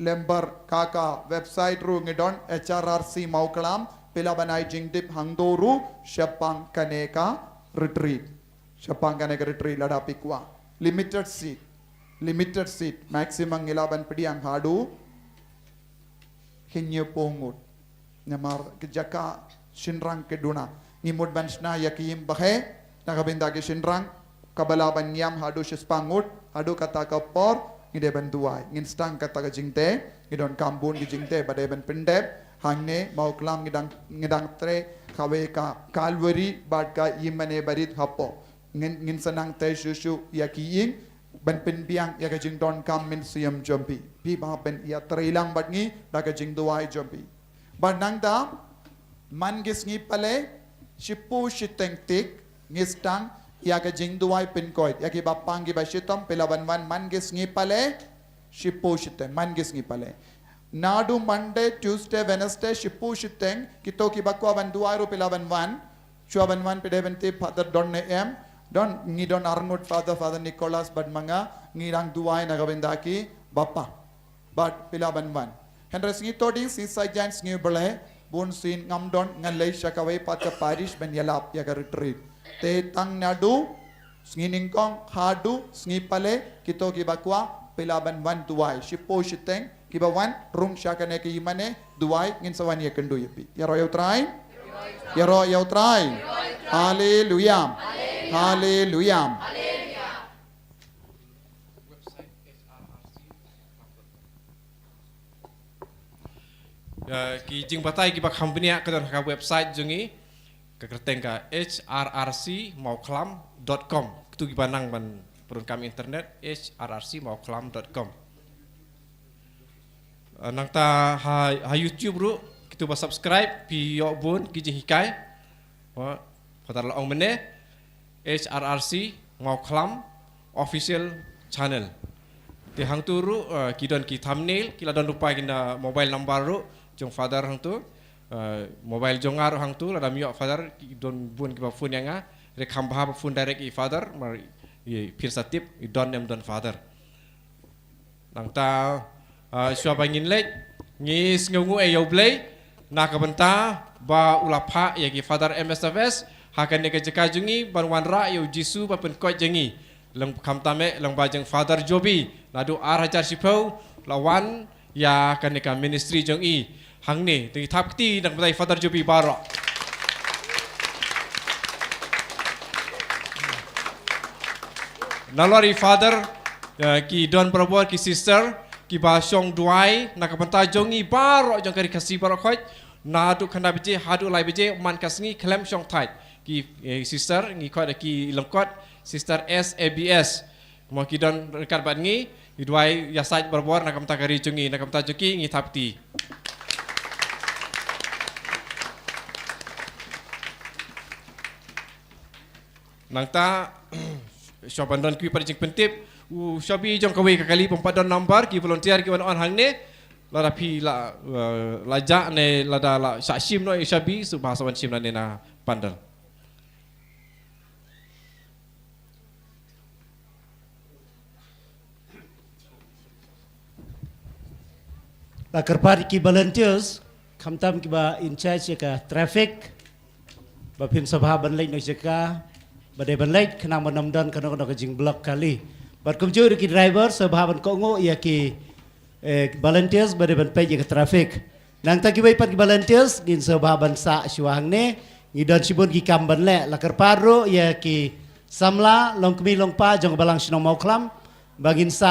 lem bad ka, ka website ruh ngi don, H R R C Mawklam, phi lah ban ai jingtip hangto ruh, shaphang kane ka retreat. Shaphang kane ka retreat lada phi kwah. Limited seat. Limited seat. Maximum ngi lah ban pdiang haduh hynñiewphew ngut. Namar ka jaka shynrang ka duna. Ngi mut ban shna ïa ki ïing bha, na ka bynta ki shynrang, kaba lah ban ïam haduh shispah ngut, haduh kata ka por, ngi dei ban duwai. Ngin sdang kata ka jingtei, ngi donkam bun ki jingtei, ba dei ban pyndep, hangne, Mawklam ngi dang, ngi dang trei, kawei ka Calvary, bad ka ïingmane barit hapoh. Ngin, ngin sa nang tei shuh shuh ïa ki ïing, ban pynbiang ïa ka jingdonkam mynsiem jong phi. Phi ba phin ïatrei lang bad ngi, da ka jingduwai jong phi. Bad nangta, man ki sngi Palei, shiphew shiteng tik, ngi sdang, ïa ka jingduwai pynkoit, ïa kiba pang kiba shitom, phi lah ban wan man ki sngi Palei, shiphew shiteng, man ki sngi Palei. Naduh Monday, Tuesday, Wednesday, shiphew shiteng, kito kiba kwah ban duwai ruh phi lah ban wan, shuwa ban wan phi dei ban tip Father Don ne em, don, ngi don arngut Father, Father Nicholas bad ma nga, ngi dang duwai na ka bynta ki bapang. Bad phi lah ban wan. Hynrei sngi Thohdieng, sngi Saitjaiñ, sngi Blei, bun sien ngam don, ngan leit sha kawei pat ka parish ban ïalap ïa ka retreat. Te tang naduh sngi Nyngkong haduh sngi Palei, kito kiba kwah, phi lah ban wan duwai. Shiphew shiteng, kiba wan, rung sha kane ka ïingmane, duwai, ngin sa wan ïakynduh ïa phi. Ïaroh ïa U Trai. Ïaroh ïa U Trai. Haleluya. Haleluya. Ïa, ki jingbatai kiba kham bniah ka don ha ka website jong ngi, ka kyrteng ka H R R C mawklam dot com. Kito kiba nang ban pyndonkam internet, H R R C mawklam dot com. Eh, nangta ha, ha YouTube ruh, kito ba subscribe, phi ïoh bun ki jinghikai. Wa, Father la ong mynne, H R R C Mawklam Official Channel. Te hangto ruh, eh, ki don ki thumbnail, ki la don ruh pat ki na mobile number ruh jong Father hangto. Eh, mobile jong nga ruh hangto, lada ym ïoh Father, ki don bun kiba phone ïa nga, re kham bha ba phone direct ïa i Father, mar i phin sa tip, i don ne ym don Father. Nangta, ah, shuwa ba ngin leit, ngi sngewnguh ïa U Blei, na ka bynta ba u la phah ïa ki Father M S F S, ha kane ka jaka jong ngi ban wanrah ïa u Jisu ba pynkoit jong ngi. Lang khamtam eh lang ba jong Father Jobi naduh ar hajar shiphew la wan ïa kane ka ministry jong i. Hangne te ngi thap kti na ka bynta i Father Jobi baroh. Nalor i Father, eh, ki don barabor ki sister kiba shong duwai na ka bynta jong ngi baroh jong ka ri Khasi baroh khoit. Naduh khyndai baje haduh lai baje man ka sngi khlem shong thait. Ki, eh, sister ngi khot ki lyngkot, Sister S A B S. Mo ki don ryngkat bad ngi, ngi duwai ïasaid barabor na ka bynta ka ri jong ngi, na ka bynta jong ki ngi thap kti. Nangta shuwa ban don kiwei pat jingpyntip, u shabi jong kawei ka kali pynpat don number, ki volunteer ki wan on hangne. Lada phi la, eh, la jah ne lada la shah shim noh ïa u shabi, sngewbha sa wan shim nangne na pandal. La kyrpad ki volunteers, khamtam kiba in charge ïa ka traffic, ba phin sngewbha ban leit noh jaka ba dei ban leit, khnang ban ym don kano kano ka jingblock kali. Bad kumjuh ruh ki driver sngewbha ban kohnguh ïa ki, eh, volunteers ba dei ban peit ïa ka traffic. Nangta kiwei pat ki volunteers ngin sngewbha ban sah shuwa hangne, ngi don shibun ki kam ban leh. La kyrpad ruh ïa ki samla longkmie longkpa jong ka balang shnong Mawkhlam ba ngin sah